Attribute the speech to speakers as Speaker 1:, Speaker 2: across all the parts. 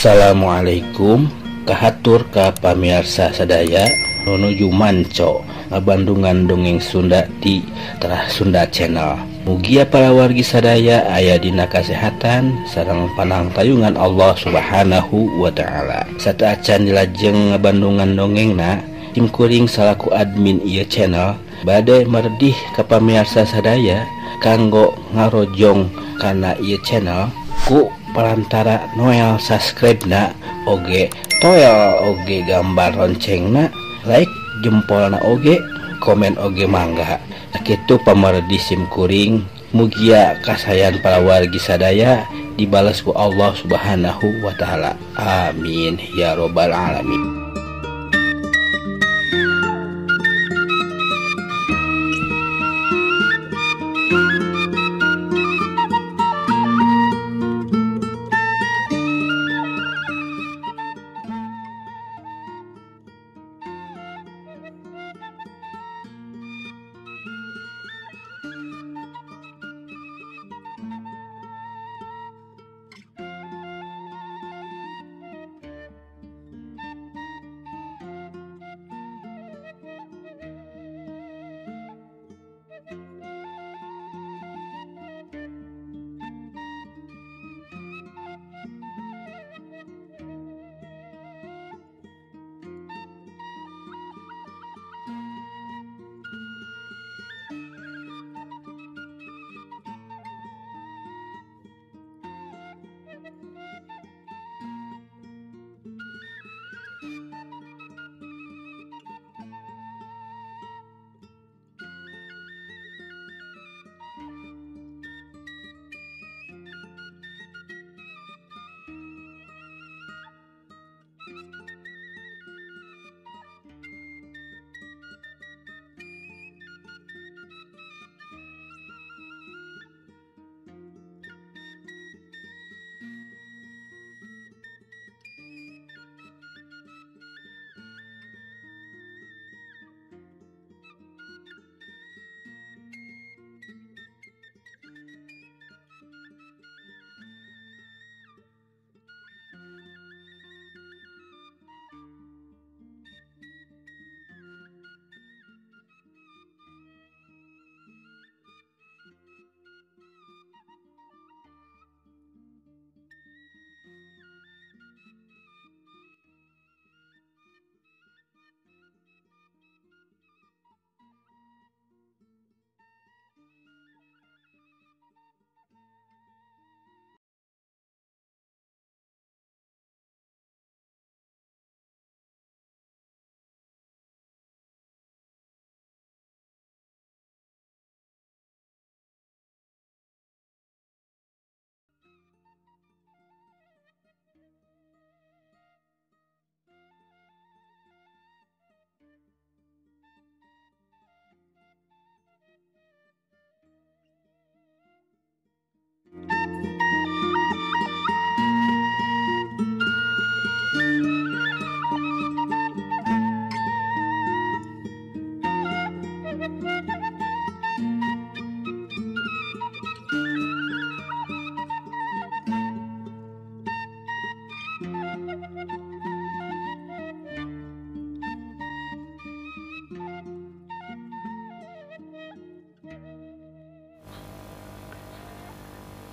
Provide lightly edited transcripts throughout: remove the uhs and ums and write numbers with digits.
Speaker 1: Assalamualaikum kahatur ka pamirsa sadaya nuju manco ngabandungan dongeng Sunda di Terah Sunda Channel. Mugia para wargi sadaya aya dina kasehatan sareng panangtayungan Allah Subhanahu wa taala. Sateuacan dilajeng ngabandungan dongengna, tim kuring salaku admin ieu channel bade merdih ka pamirsa sadaya kanggo ngarojong kana ieu channel ku perantara Noel subscribe na oge toel oge gambar loncengna, like jempolna oge komen oge mangga. Sakitu pamardi sim kuring, mugia kasayan para wargi sadaya dibalas ku Allah Subhanahu wa taala. Amin ya robbal alamin.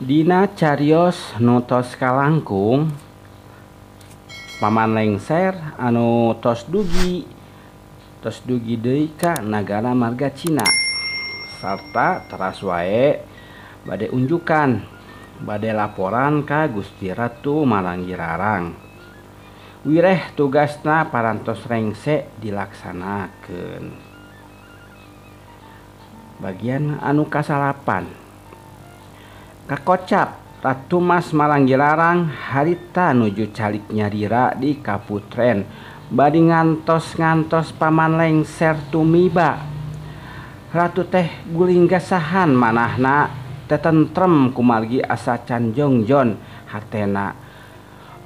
Speaker 1: Dina carios nu tos kalangkung, Paman Lengser anu tos dugi deui ka nagara marga Cina sarta teras wae bade unjukan, bade laporan ka Gusti Ratu Malanggirarang. Wireh tugasna parantos rengse dilaksanakeun. Bagian anu kasalapan. Kakocap Ratu Mas Malanggirarang harita nuju calik nyarira di Kaputren bari ngantos-ngantos Paman Lengser tumiba. Ratu teh guling gasahan manahna tetentrem kumargi asa canjongjon hatena.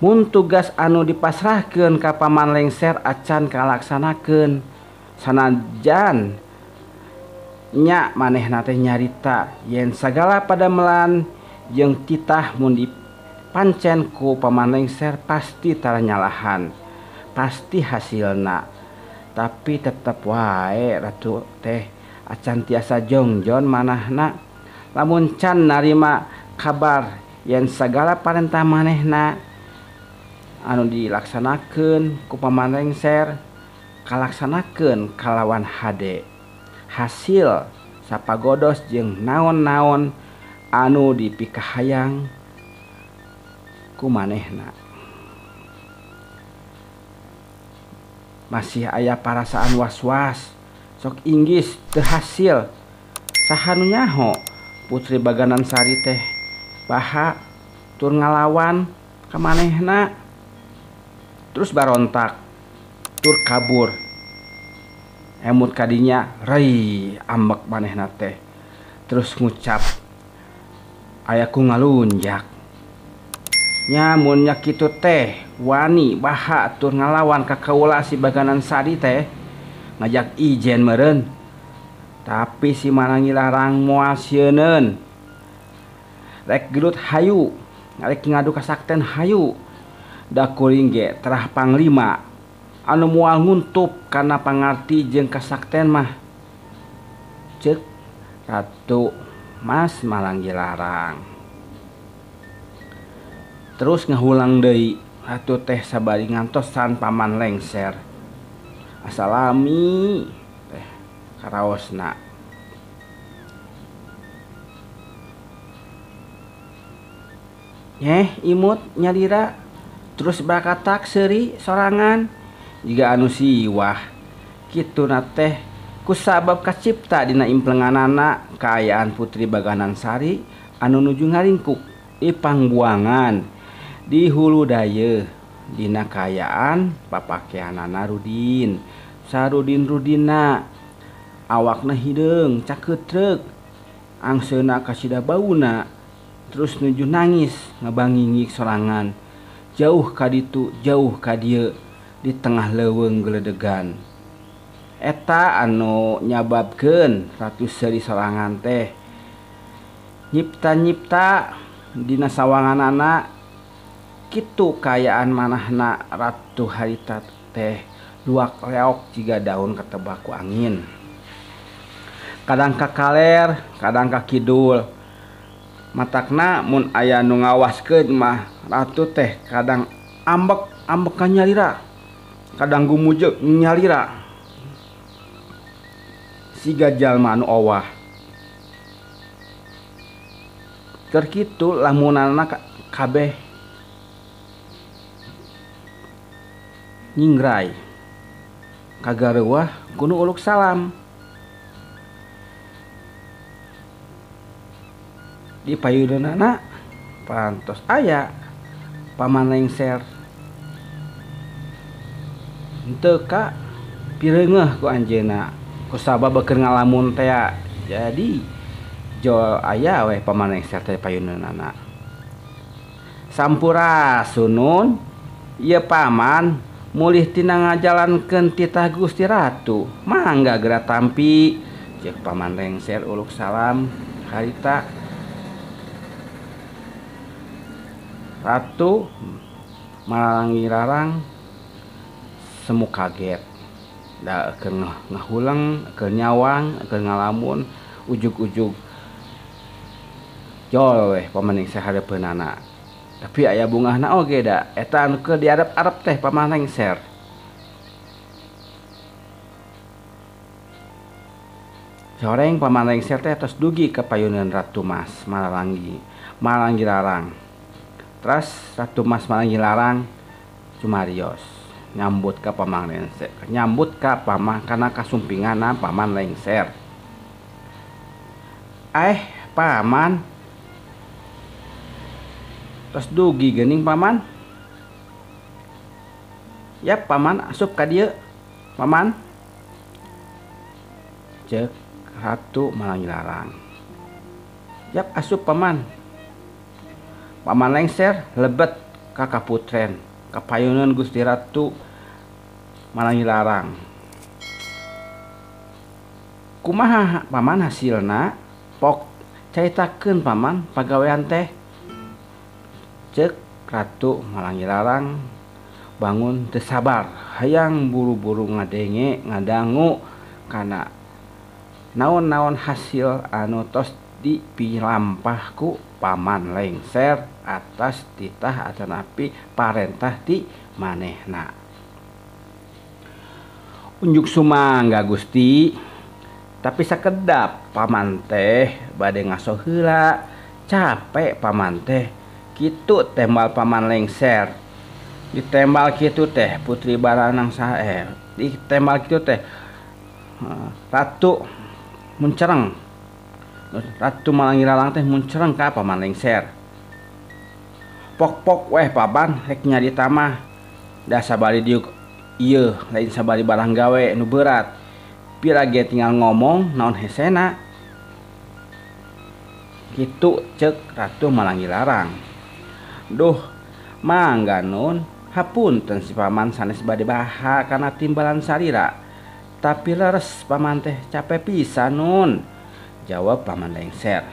Speaker 1: Mun tugas anu dipasrahkeun ka Paman Lengser acan kalaksanakeun sanajan nya manehna teh nyarita yen sagala padamelan jeung titah mun Pancen ku Paman Lengser pasti tara nyalahan, pasti hasilna. Tapi tetep wae ratu teh acan tiasa jongjon manahna lamun can narima kabar yen sagala parentah manehna anu dilaksanakeun ku Paman Lengser kalaksanakeun kalawan hade. Hasil sapagodos jeung naon-naon anu dipikahayang ku manehna. Masih aya parasaan was-was, sok inggis teu hasil. Saha nu nyaho Putri Baganan Sari teh baha tur ngalawan ka manehna, terus barontak tur kabur. Emut kadinya rei ambek manehna teh, terus ngucap aya ku ngalunjak. Nya mun nya kitu teh wani baha tur ngalawan ka kaula si Baganan Sari teh ngajak ijen meureun. Tapi si Malangi Larang moal sieuneun. Rek gelut hayu, rek ngadu kasakten hayu. Da kuring ge terah panglima anu moal nguntup kana pangarti jeung kasakten mah. Ceuk Ratu Mas Malangi Larang. Terus ngahulang deui ratu teh sabari ngantosan Paman Lengser. Asa lami teh karaosna. Nyeh imut nyalira terus bakatak seuri sorangan jiga anu siwah. Kituna teh kusabab kacipta dina implenganana kaayaan Putri Baganan Sari anu nuju ngaringkuk di pangbuangan di hulu dayeuh dina kaayaan papakeanana rudin sarudin-rudina, awakna hideung cakeutrek, angseuna kasida bauna, terus nuju nangis ngabangingik sorangan jauh ka ditu jauh ka dieu di tengah leuweung geledegan. Eta anu nyababkeun Ratu Seuri sorangan teh nyipta-nyipta dina sawanganana. Kitu kaayaan manahna ratu harita teh luak leok jiga daun ketebak ku angin. Kadang ka kaler, kadang ka kidul. Matakna mun aya nu ngawaskeun mah ratu teh kadang ambek ambekan nyalira, kadang gumujeg nyalira. Siga jalma anu owah. Keur kitu lamunana kabeh nyingrai kagareuwah kuno uluk salam. Di payuneunana pantos aya Paman Lengser. Henteu ka pireungeuh ku anjeunna kusabab beukeun ngalamun tea. Jadi jol aya we Paman Lengser teh payuneunana. Sampurasun nun, ieu paman mulih tina ngajalankeun titah Gusti Ratu. Mangga geura tampi. Ceuk Paman Lengser uluk salam harita. Ratu Malangi Larang semu kaget. Da keur ngahuleng, keur nyawang, keur ngalamun, ujug-ujug jol weh Paman Lengser hareupeunana. Tapi aya bungahna oge da eta anu keur diarep-arep teh Paman Lengser. Soreng Paman Lengser teh tos dugi ka payuneun Ratu Mas Malangi Larang. Terus Ratu Mas Malangi Larang cumarios nyambut ka Paman Lengser, nyambut ka paman kana kasumpinganna Paman Lengser. Paman, tos dugi geuning paman. Yap paman, asup ka dieu paman. Ceuk Ratu Malangi Larang. Yap asup paman. Paman Lengser lebet ka kaputren, kapayuneun Gusti Ratu Malangi Larang. Kumaha paman hasilna? Pok caritakeun paman pagawean teh. Ceuk Ratu Malangilarang bangun teu sabar hayang buru-buru ngadenge ngadangu kana naon-naon hasil anu tos dipilampah ku Paman Lengser atas titah atanapi parentah ti manehna. Unjuk sumangga Gusti, tapi sakedap paman teh bade ngaso heula, capek paman teh. Kitu tembal Paman Lengser. Ditembal kitu teh Putri Baranang sae. Ditembal kitu teh Ratu muncereng. Ratu Malangilarang teh muncereng ka Paman Lengser. Pok-pok weh paman rek nyarita mah da sabari diuk ieu lain sabari barang gawe nu berat. Pira ge tinggal ngomong naon hesena. Kitu ceuk Ratu Malangilarang. Duh, mangga nun, hapunten si paman sanes bade baha kana timbalan salira. Tapi leres paman teh capek pisan nun, jawab Paman Lengser.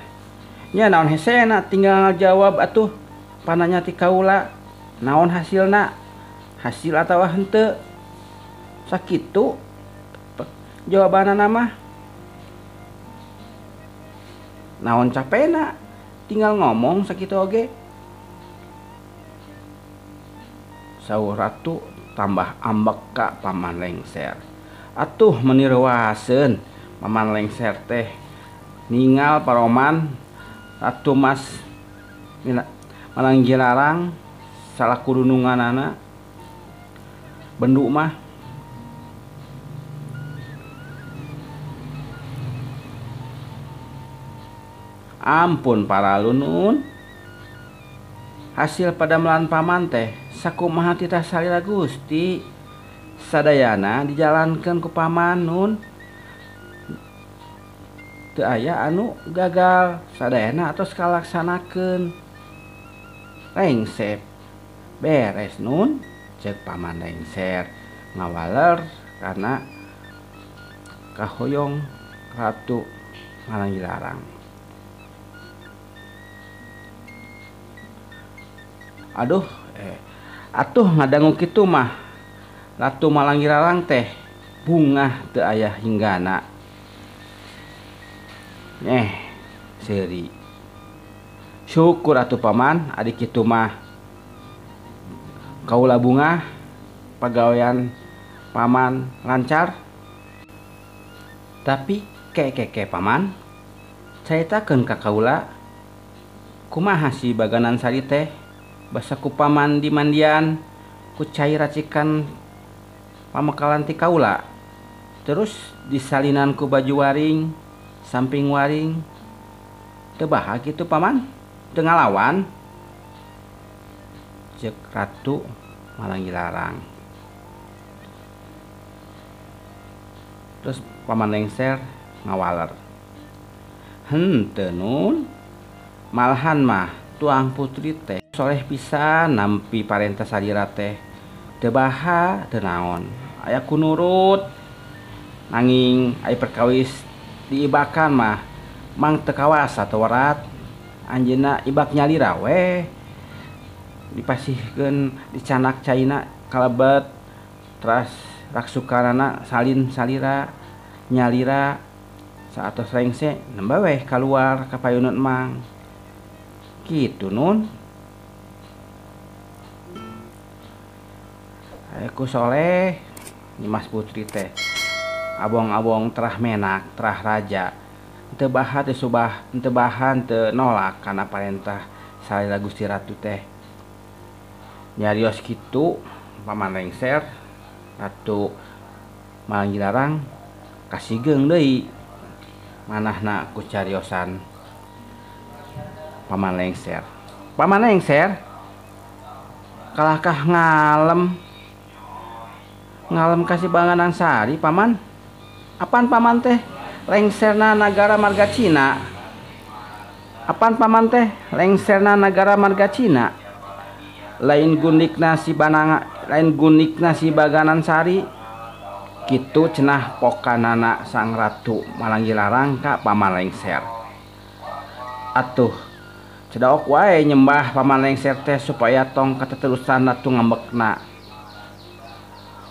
Speaker 1: Nya naon hesena tinggal jawab atuh pananya ti kaula, naon hasilna? Hasil atawa henteu? Sakitu jawabanana mah. Naon capena? Tinggal ngomong sakitu oge. Saur Ratu tambah ambek ka Paman Lengser. Atuh meuni reuaseun Paman Lengser teh ningal paroman Ratu Mas Malangilarang salaku dununganana bendu mah. Ampun paralunun, hasil padamelan paman teh sakumaha titah salira Gusti, sadayana dijalankeun ku paman nun. Teu aya anu gagal, sadayana atos kalaksanakeun. Lengsep beres nun, ceuk Paman Lengser ngawaler karena kahoyong Ratu Malangilarang. Aduh, atuh ngadangu kitu mah Ratu Malangilarang teh bungah teu aya hinggana. Seuri. Syukur atuh paman adi kitu mah. Kaula bungah pagawean paman lancar. Tapi keke paman caritakeun ka kaula kumaha si Baganan Sari teh basa ku paman di mandian ku cai racikan pamekalan ti kaula, terus disalinan ku baju waring samping waring. Teu baha kitu paman, teu ngalawan, ceuk Ratu Malangilarang. Terus Paman Lengser ngawaler, henteu nun, malahan mah tuang putri teh soleh pisan nampi parentah salira teh, teu baha teu naon, aya ku nurut. Nanging aya perkawis diibakan mah mang teu kawasa teu werat, anjeunna ibak nyalira weh, dipasihkeun dicanak caina kalebet, teras raksukanana salin salira nyalira saatos rengse nembe weh kaluar ka payuneun mang. Kitu nun. Ku soleh Nyimas Putri teh abong-abong terah menak terah raja, teu baha teu subah, teu bahan teu nolak kana parentah salira Gusti Ratu teh. Nyarios kitu Paman Lengser Ratu Malangilarang kasigeung deui manahna ku cariosan Paman Lengser. Paman Lengser kalahkah ngalem ngalem kasih Banganan Sari paman. Apan paman teh lengserna nagara marga Cina? Apan paman teh lengserna nagara marga Cina? Lain gundikna si Bananga, lain gundikna si Baganan Sari. Kitu cenah pokanana sang Ratu Malangilarang ka Paman Lengser. Atuh Cedaok wae nyembah Paman Lengser teh supaya tong kateterusan ratu ngambekna.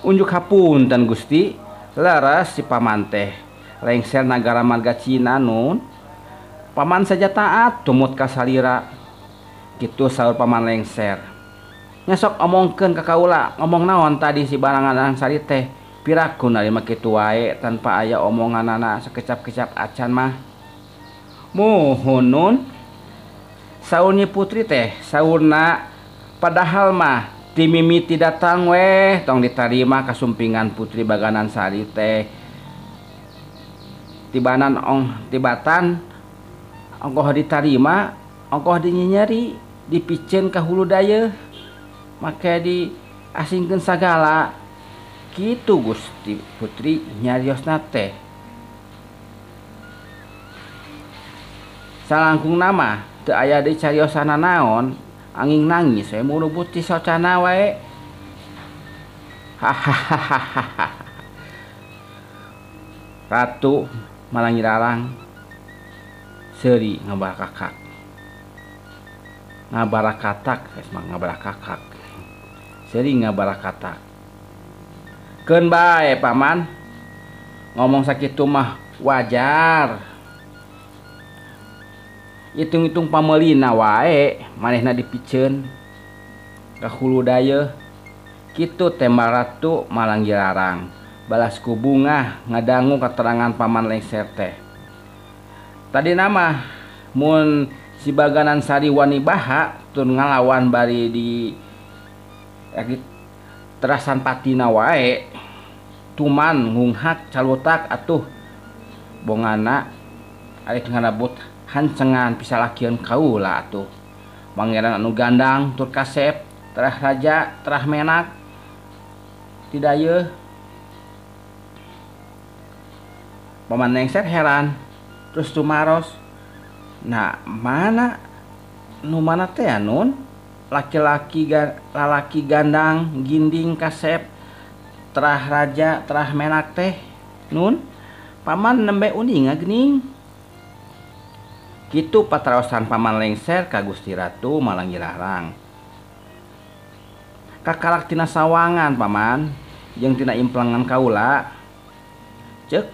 Speaker 1: Unjuk hapunten Gusti, leres si paman teh. Lengser nagara marga Cina nun. Paman saja taat tumut ka salira. Kitu saur Paman Lengser. Nya sok omongkeun ka kaula, ngomong naon tadi si Baganang Sari teh. Piraku narima kitu wae tanpa aya omonganana sakecap-kecap acan mah. Muhun nun. Saur Nyi Putri teh saurna padahal mah ti mimiti datang weh tong ditarima kasumpingan Putri Baganan Sari teh. Tibanan ong tibatan ongkoh ditarima ongkoh dinyinyeri dipiceun ka hulu dayeuh make diasingkeun sagala. Kitu Gusti Putri nyariosna teh. Salangkung nama teu aya deui cariosana naon, angin nangis we murubut ti socana wae. Hahaha. Ratu Malangiralang seuri ngabarakakak. Ngabarakatak geus mah ngabarakakak. Seuri ngabarakatak. Keun bae paman. Ngomong sakitu mah wajar. Hitung-hitung pamelina wae manehna dipiceun ka hulu dayeuh. Kitu tembal Ratu Malanggilarang. Balas ku bungah ngadangu keterangan Paman Lengser teh. Tadi nama mun si Baganan Sari wani baha tur ngalawan bari di terasan patina wae tuman ngunghak calutak atuh bongana arek ngarabut hancengan pisalakieun kaula atuh. Pangeran anu gandang tur kasep terah raja terah menak tidayeuh. Paman Lengser heran terus tumaros. Nah mana nu mana teh nun laki-laki lalaki gandang ginding kasep terah raja terah menak teh nun paman nembe uninga geuning. Kitu patraosan Paman Lengser ka Gusti Ratu Malanggilarang. Kakalak tina sawangan paman jeung tina implengan kaula. Ceuk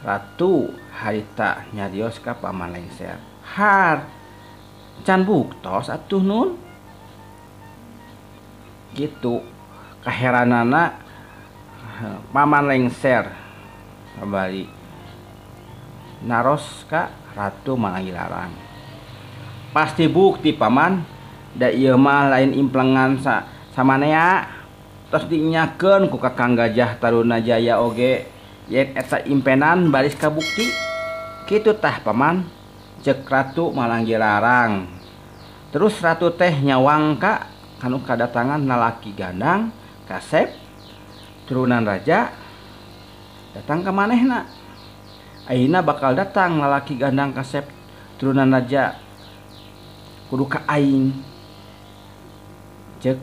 Speaker 1: Ratu harita nyarios ka Paman Lengser. Har can buktos atuh nun. Kitu kaheranana Paman Lengser kembali naros ka Ratu Malanggilarang. Pasti bukti paman, da ieu mah lain implengan samanea. Tos dinyakeun ku Kakang Gajah Tarunajaya oge yen eta impenan baris kabukti. Kitu tah paman, ceuk Ratu Malanggilarang. Terus Ratu teh nyawang ka kanu kadatangan lalaki gandang kasep turunan raja datang ka manehna. Ayeuna bakal datang lalaki gandang kasep turunan raja kudu ka aing. Ceuk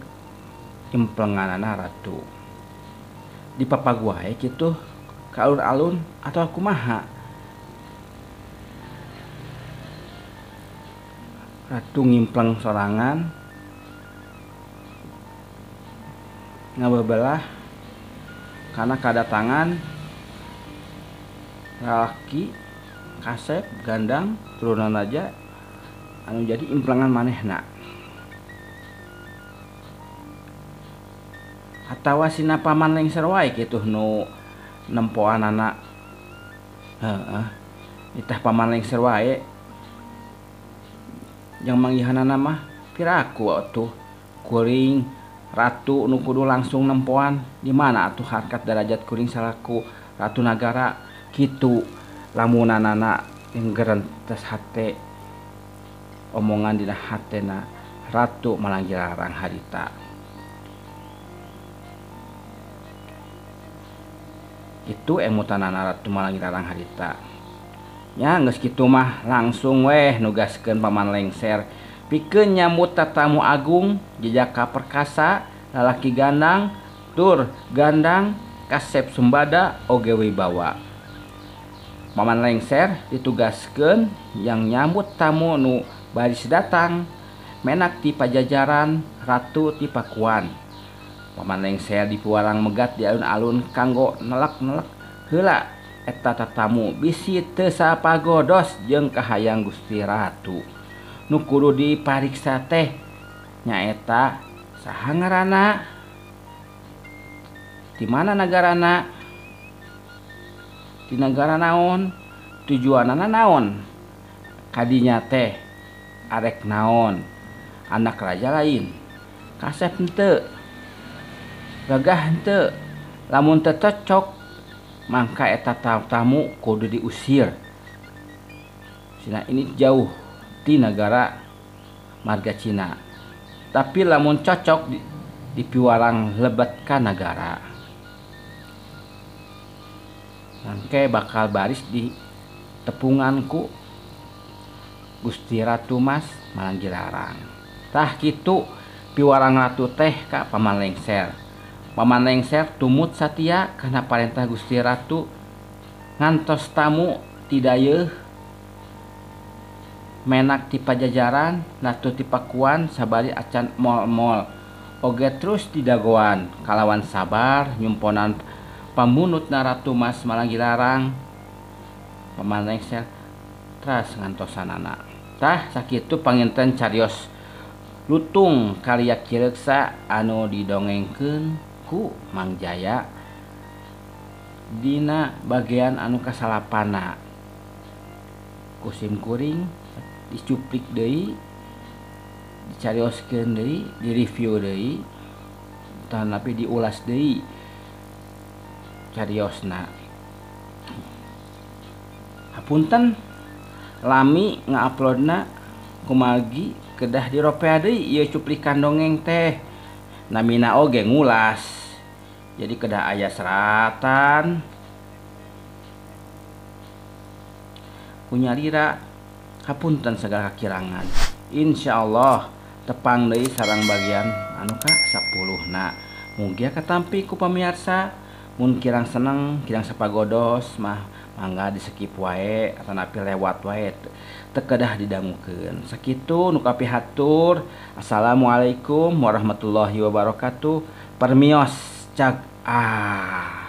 Speaker 1: implenganana ratu. Dipapaguae kitu ka alun-alun atau kumaha? Ratu ngimpleng sorangan ngabebelah karena kadatangan lalaki kasep gandang turunan raja anu jadi implengan manehna. Atawa sina Paman Lengser wae kitu nu nempoanana. Heeh. Itah Paman Lengser wae yang manggihanana mah piraku atuh kuring ratu nu kudu langsung nempoan di mana atuh harkat derajat kuring salaku ratu nagara. Kitu lamunanana gerentes hate omongan dina hatena Ratu Malanggilarang harita. Itu emutanana Ratu Malanggilarang harita. Nya geus kitu mah langsung weh nugaskeun Paman Lengser pikeun nyambut tatamu agung jejaka perkasa lalaki gandang tur gandang kasep sumbada oge wibawa. Paman Lengser ditugaskeun yang nyambut tamu nu Baris datang menak ti Pajajaran, ratu ti Pakuan. Paman Lengser dipiwarang megat di alun-alun kanggo nelek-nelek heula eta tatamu bisi teu sapagodos jeung kahayang Gusti Ratu. Nu kudu dipariksa teh nyaeta saha ngaranna, di mana nagarana, di nagara naon, tujuanana naon, kadinya teh arek naon, anak raja lain, kasep henteu, gagah henteu, lamun teu cocok mangka eta tamu kudu diusir. Cina ini jauh di negara marga Cina. Tapi lamun cocok dipiwarang lebet ka nagara. Mangke bakal baris di tepunganku Gusti Ratu Mas Malanggilarang. Tah kitu piwarang ratu teh ka Paman Lengser. Paman Lengser tumut satia kana parentah Gusti Ratu ngantos tamu ti dayeuh menak ti Pajajaran, ratu ti Pakuan sabari acan mol-mol. Oge terus didagoan kalawan sabar nyumponan pamunutna Ratu Mas Malanggilarang. Paman Lengser teras ngantosanana. Tah sakitu panginten carios lutung karya Ki Reksa anu didongengkeun ku Mang Jaya dina bagian anu kasalapana. Kusim kuring dicuplik deui, dicarioskeun deui, direview deui, tanapi diulas deui cariosna. Hapunten lami ngauploadna kumargi kedah diropea deui ieu cuplikan dongeng teh. Namina oge ngulas. Jadi kedah aya seratan kunyalira. Hapunten segala kakirangan. Insyaallah tepang deui sareng bagian anu ka 10 na. Mugia katampi ku pamirsa. Mun kirang seneng, kirang sapagodos mah mangga di skip wae atanapi lewat wae, teu kedah didangukeun. Sakitu nu kapihatur. Assalamualaikum warahmatullahi wabarakatuh. Permios cag ah.